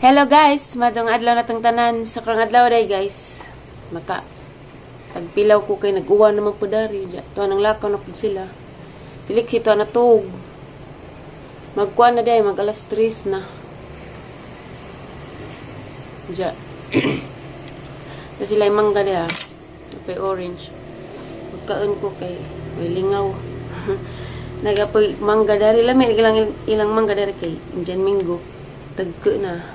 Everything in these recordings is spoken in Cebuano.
Hello guys, madong adlaw na tong tanan. Sa karong adlaw day guys. Maka tagpilaw ko kay nag-uwan naman po dari. Tuwa nang lakaw na po sila. Siliksi tuwa na tuog. Magkuan na day, mag alas 3 na. Ja. Kasi sila yung mangga day ah. May orange. Pagkaon ko kay may lingaw. Nagapoy mangga dari lami ilang ilang mangga dari kay Indian Mingo. Tagko na.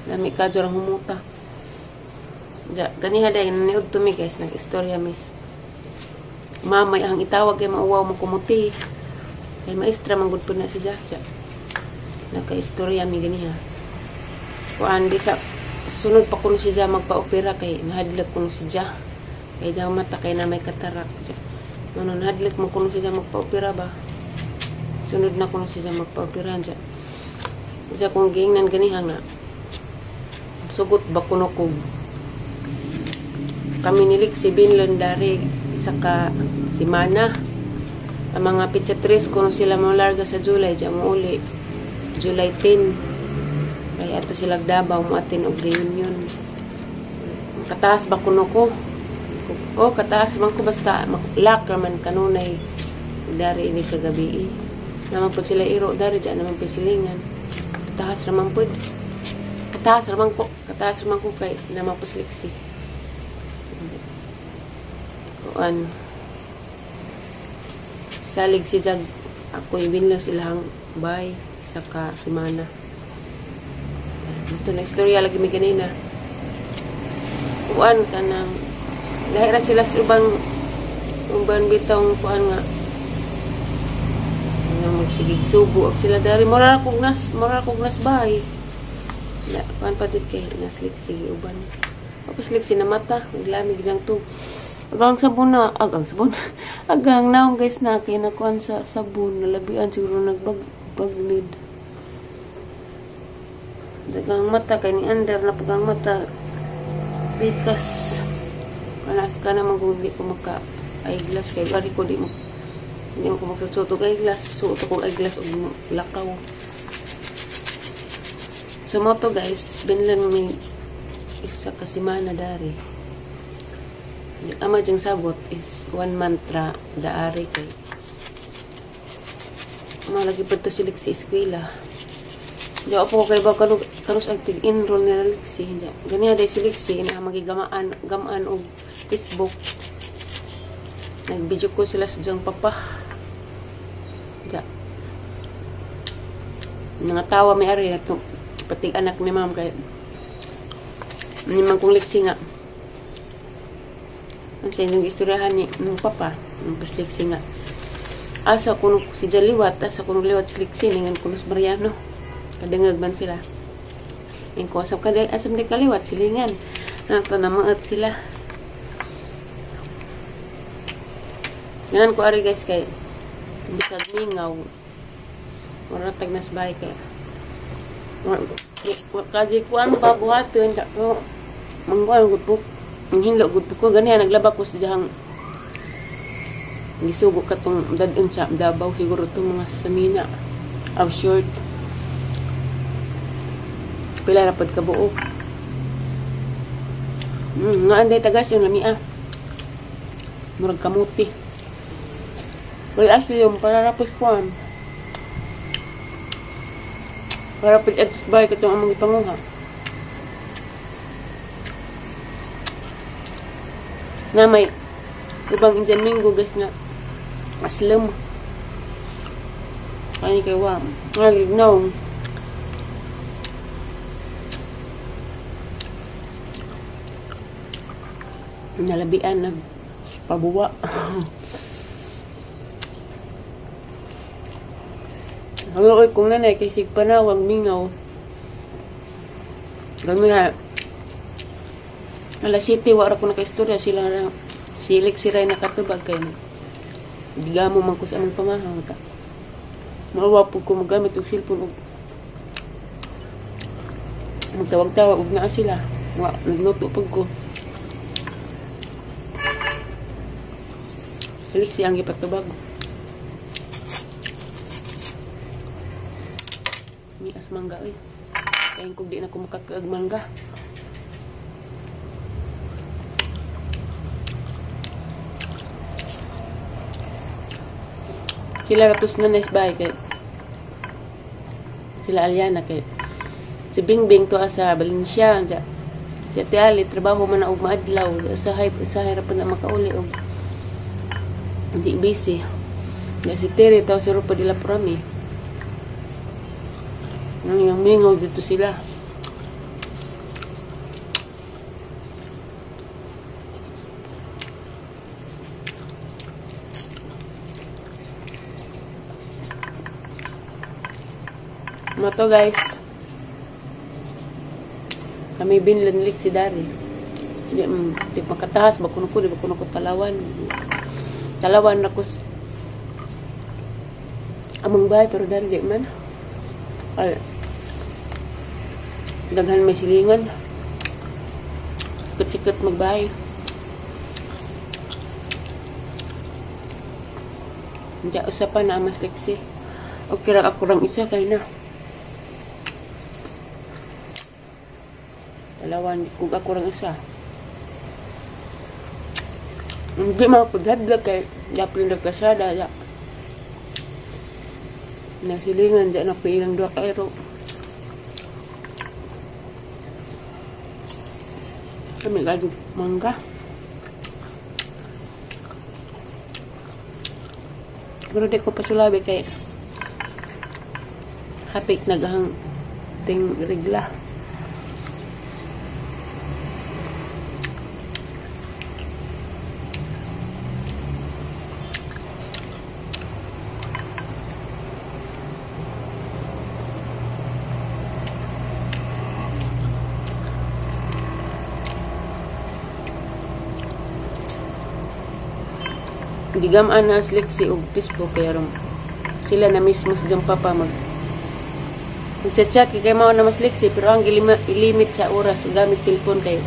Lami ka jorang humuta. Ja, ganiha day naniud to mi guys, nag-istorya miss. Mamay ang itawag kay mauwaw mo kumuti. Kay maestra man gud po na si Jaja. Nagka-istorya mi ganiha. Kuan di sa sunod pa kuno si Ja magpa-opera kay nahadlok kuno si Ja. Kay ja mata kay na may katarak. Ja. Ano nahadlok mo kuno si Ja magpa-opera ba? Sunod na kuno si Ja magpa-opera ja. Ja kung giingnan ganiha nga sugot ba kuno kog kami nilik si Binlon dari isa ka simana. Ang mga pitsa 3 kuno sila mo larga sa July, ja mo uli July 10. Kaya ato sila Davao mo atin og reunion. Kataas ba kuno ko? O kataas man ko basta lock raman kanunay dari ini kagabi. Naman pud sila iro dari ja naman pisilingan. Kataas raman pud. Kataas raman ko, kataas raman ko kay naman pusliksi. Kuan salig si Jag ako ibinlo silang bay isa ka semana. Ito na istorya lagi mi ganina. Kuan kanang lahi ra sila sa ibang uban bitong kuan nga nang magsigig subo sila dari mura kog nas bay. Ya, kuan pa jud kay nasliksi uban. Tapos liksi na mata, lamig jang tub. Agang sabon na, agang sabon. Agang naong guys na kay nakuan sa sabon, nalabian siguro nagbag bagnid. Dagang mata kay ni under na pagang mata. Because wala ka naman kung hindi ko maka eyeglass kay bari ko di mo hindi mo ko magsuot og eyeglass, suot ko eyeglass og lakaw. So mo to guys, binlan mi isa ka semana dari. Yung ama diyang sabot is 1 month ra daari kay malagi pa to si Lexi eskwela. Diya po kay ba kanus ang tig-enroll nila Lexi. Diya. Ganiya day si Lexi na magigamaan gamaan og Facebook. Nag-video ko sila sa diyang papa. Diya. Mga tawa may ari ato pati anak ni ma'am kay ni man kong Lexi nga. Ang sa inyong istoryahan ni nung papa, nung pas Lexi nga. Asa kuno si Jaliwat, asa kuno liwat si Lexi ningan kuno si Mariano. Kadangag man sila. Yung ko asam kada asam di kaliwat silingan. Nato na maot sila. Nganan ko ari guys kay bisag mingaw. Ora tag nas bay kay. Kaji kuan pa buhaton ta ko. Mangguan gud po. Hinlo gud ko ganihan naglaba ko sa dihang gisugo katong dadon sa Davao siguro tong mga samina of short. Pila ra pod ka buok. Nga anday tagas yung lamia. Murag kamuti. Wala siya yung para rapos kuan. Para pud at bay katong among gipanguha. Na may ubang Indian Mingo guys nga aslam. Ay kay wa. Ay no. Nalabian nagpabuwa. Halo kay kung nanay kay sig panawag mingaw. Ganun na. Ala city wa ra ko nakaistorya sila ra. Silik si Ray nakatubag kay gigamo man ko sa among pamahaw ta. Maawa po ko magamit og cellphone og magtawag-tawag og naa sila. Wa nagluto pag ko. Silik siyang gipatubag. Lami as mangga oy. Kaya kung di na ko makakaag mangga. Sila ratos na nice bahay kay sila Aliana kay si Bingbing to sa Valencia. Si Ate Ali trabaho man na og maadlaw, usahay usahay ra pa na makauli og hindi busy. Ya si Terry tao sa Rupa de la Prami. Nang yung mingaw dito sila. Mato guys. Kami binlanlik si Dari. Di, di makatahas ba kuno ko, di ba kuno ko talawan. Talawan na ko among bahay pero Dari di man. Ay, daghan may silingan. Sikot-sikot magbahay. Hindi usapan na mas liksi. Okay ra ako rang isa kay na. Talawan kung ako rang isa. Hindi makapaghadla kay yapin na kasada ya. Nasilingan dyan ako ilang dua kaero. Kami lagi mangga. Pero di ko pasulabi kay hapik nagahang ting regla. Gigamaan na Lexi og Facebook kaya ron sila na mismo sa diyang papa mag chat kay mao na mas Lexi pero ang ilimit sa oras ug gamit cellphone kay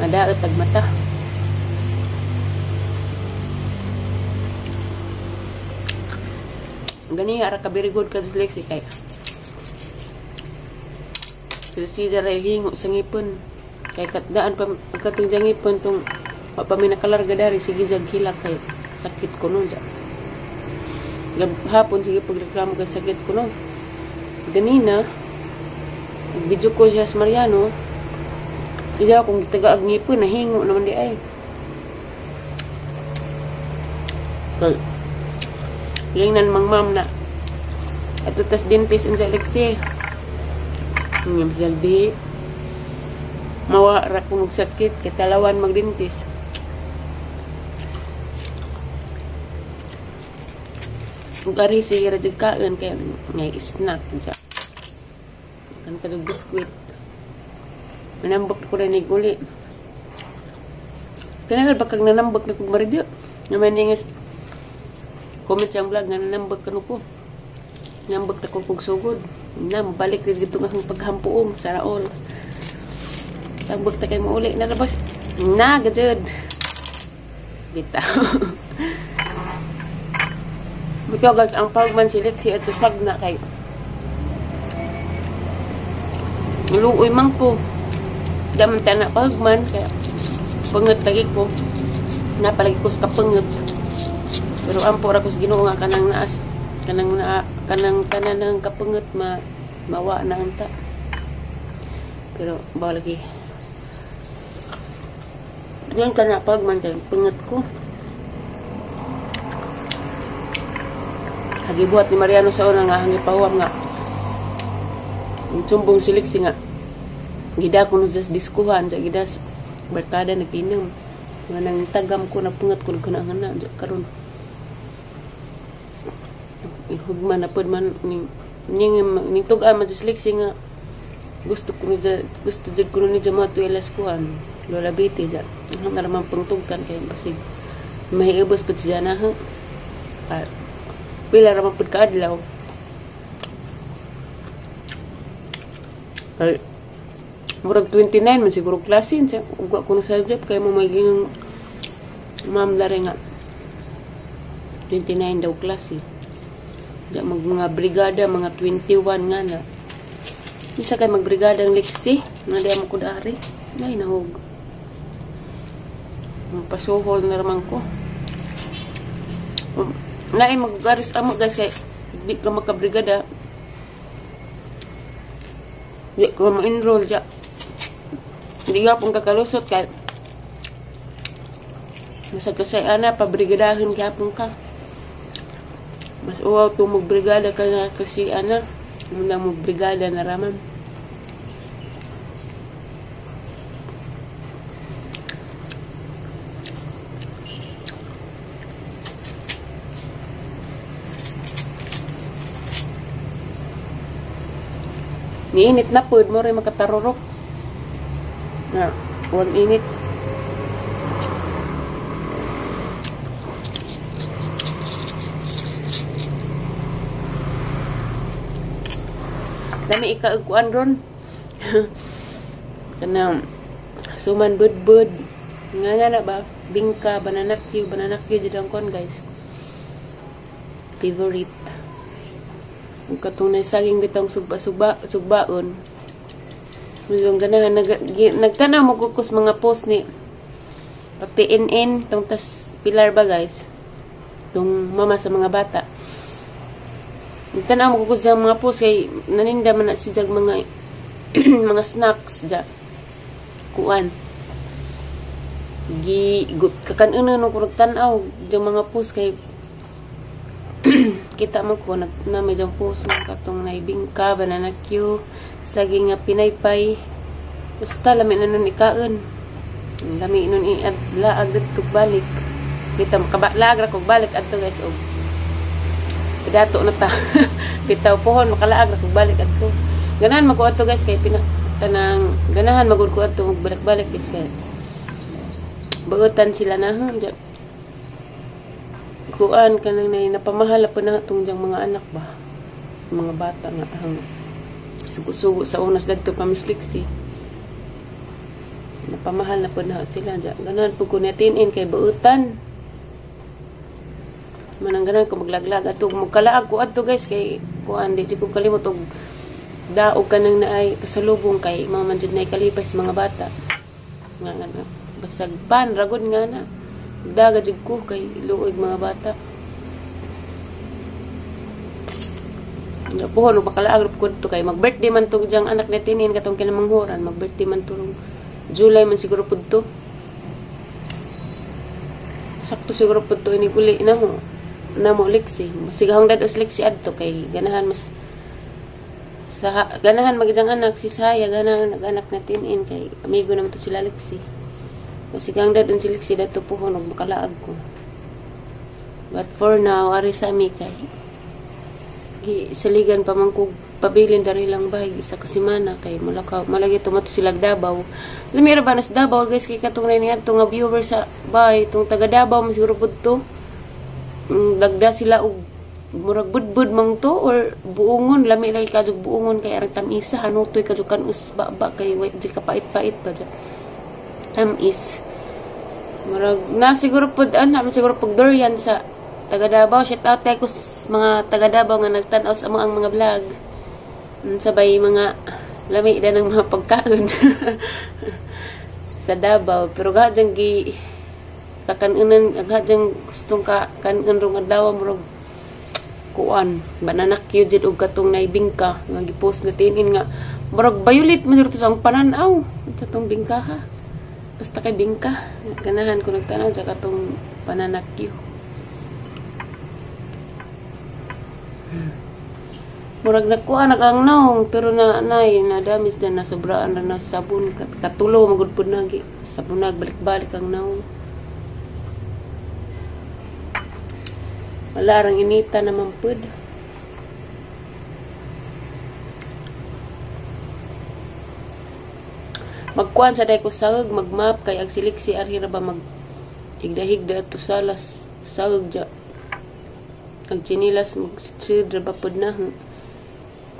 madaot ag mata. Gani ara ka very good ka Lexi kay pero siya ray hingo sa ngipon kay katdaan pa katong ngipon tong wa pa mi nakalarga dari sige jag hilak kay sakit ko nun. Hapon sige pagreklamo kay sakit ko nun. Ganina video ko siya sa Mariano. Iya akong gitagaag ngipon nahingo naman di ay. Lingnan mang ma'am na ato tas dentist unsa Lexi. Ngam di mawa ra ko magsakit kay talawan magdentist. Ug ari sige ra jud kaon kay ngay snack dya. Kan kadug biskwit. Manambok ko rin uli. Kaya bakag nanambok na kog maridyo. Naman ningas comment sa vlog nga nanambok kanu ko. Nambok na ko kog sugod. Na mabalik rin dito nga akong paghampuong sa raol. Tambok ta kay mauli na labas. Na gajud. Bitaw. Bitaw guys, ang pagman si Lexi at slag na kay luoy man ko. Daman ta na pagman kaya pangat lagi ko. Napalagi ko sa kapangat. Pero ampo ra ko sa Ginoo nga kanang naas kanang na kanang tanan ng kapangat ma mawa na unta. Pero ba lagi. Yan kana pagman kay pangat ko. Hagibuhat ni Mariano sa una nga hangi pahuam nga sumbong si Lexi nga gida ko no sa diskuhan sa gida sa barkada nagtinom nga nang tagam ko na pungat ko nagkanangan na karon ihugman na pod man ning ning tug-an man sa Lexi nga gusto ko ni gusto jud ko ni jama to ilas kuan Lola Betty ja nga naman pangtugkan kay basig mahiubos pud siya na ha pila ra man pud kaadlaw. Kay murag 29 man siguro klase siya ugwa ko na sa job kay mo maging ma'am dare nga 29 daw klase. Di mag mga brigada mga 21 nga na. Isa kay magbrigada ang Lexi, nga di mo kudari. Ay nahog. Magpasuhol na raman ko. Naay maggaris amo guys kay di ka makabrigada. Di ko ma-enroll ja. Di gapon kakalusot kay masag kasi ana pabrigadahin gapon ka. Mas uwaw to magbrigada ka na kasi ana muna magbrigada na raman. Niinit na pod mo rin makatarurok. Na, one init. Lami ikaugkuan ron. Kanang suman budbud. Nga nga na ba? Bingka, banana cue jud ang kon guys. Favorite. Ug katong saging bitong sugbaon. Misong ganahan nagtanaw mo kukos mga post ni pag TNN tong tas Pilar ba guys? Tong mama sa mga bata. Nagtanaw mo kukos dyan mga post kay naninda man na si jag mga mga snacks dya. Kuan. Gi kakanunan ko nagtanaw dyan mga post kay kita mo ko na may dyan post katong naibingka, banana cue, saging nga pinaypay. Basta lami na nun ikaon. Lami nun iadlaag dito balik. Bitaw makabalaag ra kog balik adto guys og dato na ta. Bitaw pohon makalaag ra kog balik adto. Ganahan magko adto guys kay tanang ganahan magud ko adto magbalik-balik guys kay bagutan sila na ha. Kuan kanang nay napamahal pa na tong diyang mga anak ba. Mga bata nga ang sugo-sugo sa unas dadto pa Miss Lexi. Napamahal na po na sila dyan. Ganahan po ko natin kay bautan. Manang ganahan ko maglaglag ato magkalaag ko adto guys kay kuan di ko kalimot og daog kanang naay pasalubong kay mao man jud nay kalipay sa mga bata. Nga nga basag pan ragod nga na. Daga jud ko kay luoy mga bata. Puhon makalaag ko dito kay mag-birthday man to diyang anak na tinin katong kinamanghuran, mag-birthday man to July man siguro pud to. Sakto siguro pud to ini uli na mo. Na mo Lexi. Masigahong dados Lexi adto kay ganahan mas sa ganahan magidang anak si Saya, ganahan anak na tinin kay amigo naman to sila Lexi. Masigahong dadon si Lexi dadto puhon og makalaag ko. But for now, ari sa ami kay saligan pa man kog pabilin dari lang bay isa ka semana kay malakaw malagi tumato sila Davao. Lami ra ba nas Davao guys kay katong niya nga viewer sa bay tong taga Davao man siguro pud to. Lagda sila og murag budbud mang to or buongon lami lagi kadtog buongon kay arang tamisa hanutoy kadtog kanus ba kay way di ka pait-pait pa dya. Tamis. Murag na siguro pud ana siguro pud durian sa taga Davao. Shout out kay kus mga taga Davao nga nagtan-aw sa among mga vlog. Sabay mga lami da ng mga pagkaon sa Davao pero gadyang gi kakanunan gadyang gustong ka kanon rong adlaw murag kuan banana cue jud og katong naibingka nga gipost na tinin nga murag violet man siguro to sa ang panan-aw sa tong bingka ha. Basta kay bingka ganahan ko nagtan-aw sa katong banana cue. Murag nagkuha nag-ang naong pero na nay na damage na nasobraan na na sabon katulo magud pud nagi sabon nagbalik-balik ang naong. Wala rang inita naman pud. Magkuan sa day ko sag magmap kay ang siliksi arhi ra ba mag higda-higda ato salas sag ja. Ang chinilas magsid ra ba pud na.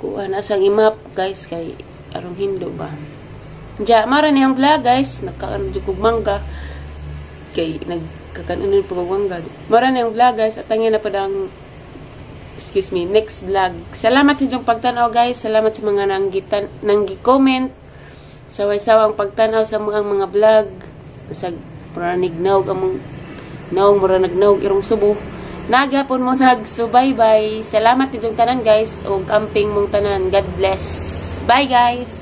Kuan asang imap guys kay arong hindo ba. Ja mara ni ang vlog guys, nagkaon jud kog mangga kay nagkakanon pud kog mangga. Mara ni ang vlog guys, atangin na pud ang excuse me, next vlog. Salamat sa inyong pagtanaw, guys. Salamat sa mga nanggitan nanggi-comment, saway-sawang pagtanaw sa mga vlog. Sa mura nignaog among naong, mura nagnaog irong subo. Nagapon mo nagsubaybay. Salamat inyong tanan, guys, ug amping mong tanan. God bless. Bye, guys.